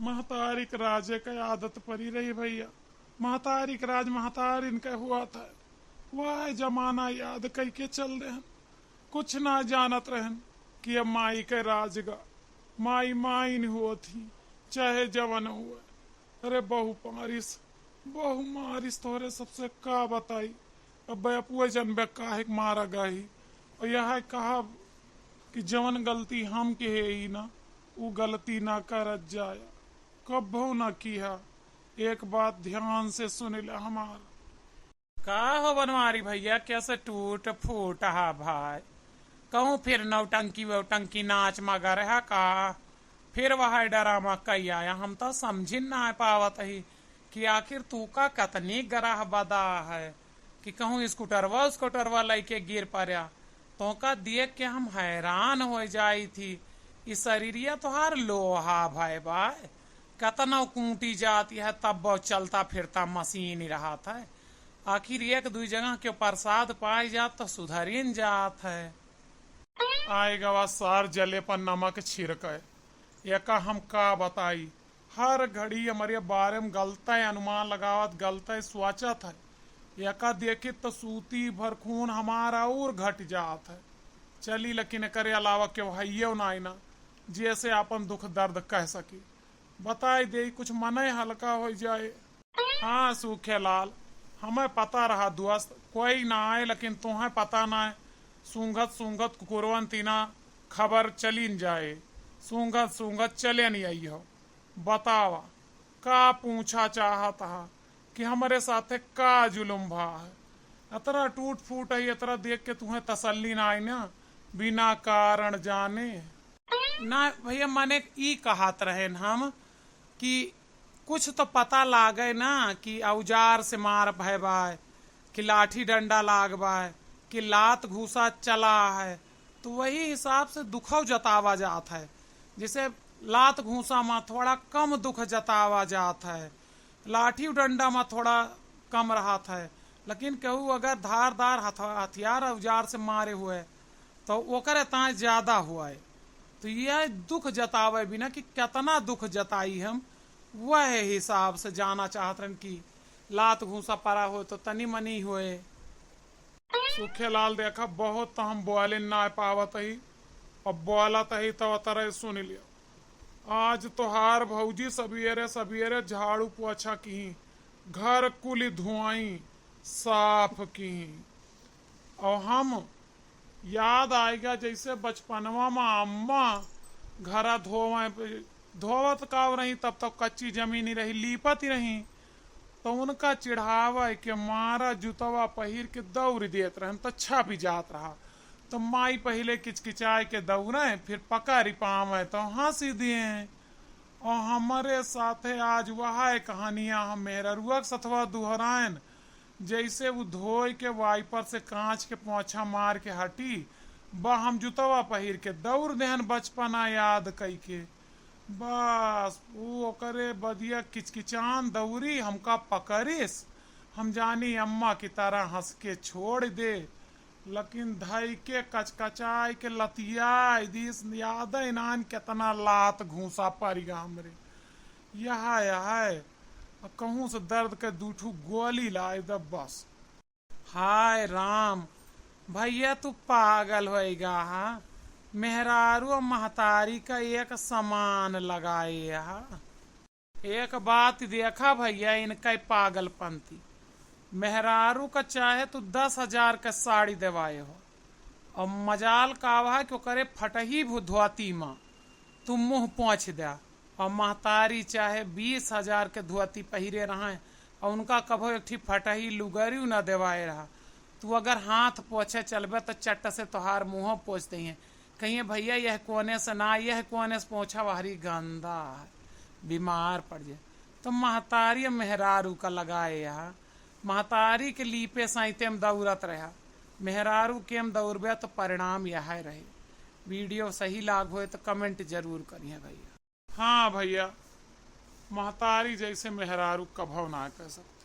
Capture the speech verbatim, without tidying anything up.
महतारी के राजे के आदत परी रही भइया। महतारी के राज महतारिन के हुआ था। वह जमाना याद कइके चल देहन। कुछ ना जानत रहन कि अब माई के राज गा। माई माई न हुआ थी, चाहे जवन हुआ। अरे बहु पारिस, बहु मारिस, तोहरे सबसे का बताई। अब बयपुए जनबे काहे के मारा गही। और यह कहब कि जवन गलती हम के है ही ना, उ गलती ना करत जाया, कब्बो ना किहा। एक बात ध्यान से सुन ले हमार। का हो बनवारी भइया, कैसे टूट फूट हा भाई? कहूँ फिर नौटंकी वौटंकी नाच मगर है का? फिर वह डरामा कई आया, हम तो समझिन ना पावत ही कि आखिर तू का कतनी ग्रह बदा है कि कहूँ स्कूटरवा स्कूटरवा लइके गिर पड़ा। तोका देख के हम हैरान हो जाई थी। ई शरीरिया तोहार लोहा भय बा, कतनो कूटी जाती है तब चलता फिरता मशीन रहत है। आखिर एक दुई जगह के प्रसाद पाए जात तो सुधरिन जात है। आए गवा सार जले पर नमक छिड़के, एका हम का बताई। हर घड़ी हमरे बारे में गलते अनुमान लगावत, गलते सोचत है। एका देखित तो सूती भर खून हमारा और घट जात है। चली, लेकिन एकरे अलावा केहू हइयो नाई ना, जैसे आपन दुख दर्द कह सकी। बताई देई, कुछ मने हल्का हो जाए। हाँ सूखे लाल, हमें पता रहा दोस्त, कोई ना आए, लेकिन तोहें पता ना है। सूंघत सूंघत कुकुरवन तीना खबर चलिन जाए, सूंघत सूंघत चले नहीं आई हो। बतावा, का पूछा चाहत हा कि हमरे साथे का जुलुम भा है? अतरा टूट फूट है, अतरा देख के तुहें तसल्ली ना आई ना, बिना कारण जाने। ना भइया, मने ई कहत रहेन हम कि कुछ तो पता लागे ना कि औजार से मार भय बाय, कि लाठी डंडा लाग बाय, कि लात घूसा चला है, तो वही हिसाब से दुखौ जतावा जात है। जैसे लात घूसा मा थोड़ा कम दुख जतावा जात है, लाठी डंडा मा थोड़ा कम रहत है, लेकिन केहू अगर धारदार हथ-, हथियार औजार से मारे हुए तो ओकरे ताए ज्यादा हुए। तो यह दुख जतावे बिना कि कितना दुख जताई हम, वह हिसाब से जाना चाहत रहन कि लात घूसा परा हो तो तनी मनी होए। सुखेलाल देखा, बहुत तो हम बोले ना पावत ही, अब बोलत ही तो तरह सुन लियो। आज तोहार भौजी सबेरे सबेरे झाड़ू पोछा किहीं, घर कुली धोआई, साफ किहीं। और हम याद आएगा जैसे बचपनवा में अम्मा घरा धोवे, धोवत काव रही, तब तो कच्ची जमीन ही रही, लीपत ही रही। तो उनका चिढ़ावे के मारा जुतवा पहिर के दौड़ देत रहन, तो छपि जात रहा। तो माई पहिले किचकिचाए के दौड़े, फिर पकड़ि पावे तो हँसी दिए। और हमरे साथे आज वह कहानियाँ हम मेहररुआ के सथवा दोहराएन, जैसे उ धोए के वाइपर से काँच के पोछा मार के हटी, बा हम जुतवा पहिर के दौड़ देहन बचपना याद कइके। बस उ ओकरे बदिया किचकिचान दौरी हमका पकड़िस, हम जानी अम्मा की तरह हँस के छोड़ दे, लेकिन धई के कचकचाए के लतियाए दिस। याद है नान कितना लात घूसा परिगा हमरे। यह है, यह है, अब कहूँ से दर्द के दू ठू गोली लाए दब बस। हाय राम, भइया तू पागल होइगा हा। मेहरारू और महतारी का एक समान लगाए हा। एक बात देखा भइया, इनका पागलपंती। मेहरारू का चाहे तू दस हजार का साड़ी देवाए हो, और मजाल का है कि ओकरे फटही भु-, धोती मा तू मुँह पोंछ द्या। और महतारी चाहे बीस हजार के धोती पहिरे रहैं और उनका कभो एक ठी फटही लुगरियो न देवाए रहा। तू अगर हाथ पोछे चलबे तो चट्ट से तोहार मुँह पोंछ दइहैं। कहिए, "भइया, यह कोने से ना, यह कोने से पोंछा, भारी गंदा है, बीमार पड़ जाए।" तो महतारी और मेहरारू का लगाए यहाँ, महतारी के लीपे साइते में दौड़त रहा, मेहरारू के में दौड़बे तो परिणाम यह रहे। वीडियो सही लाग होए तो comment जरूर करिए भइया। हाँ भइया, महतारी जैसे मेहरारू कभो ना कह सकते।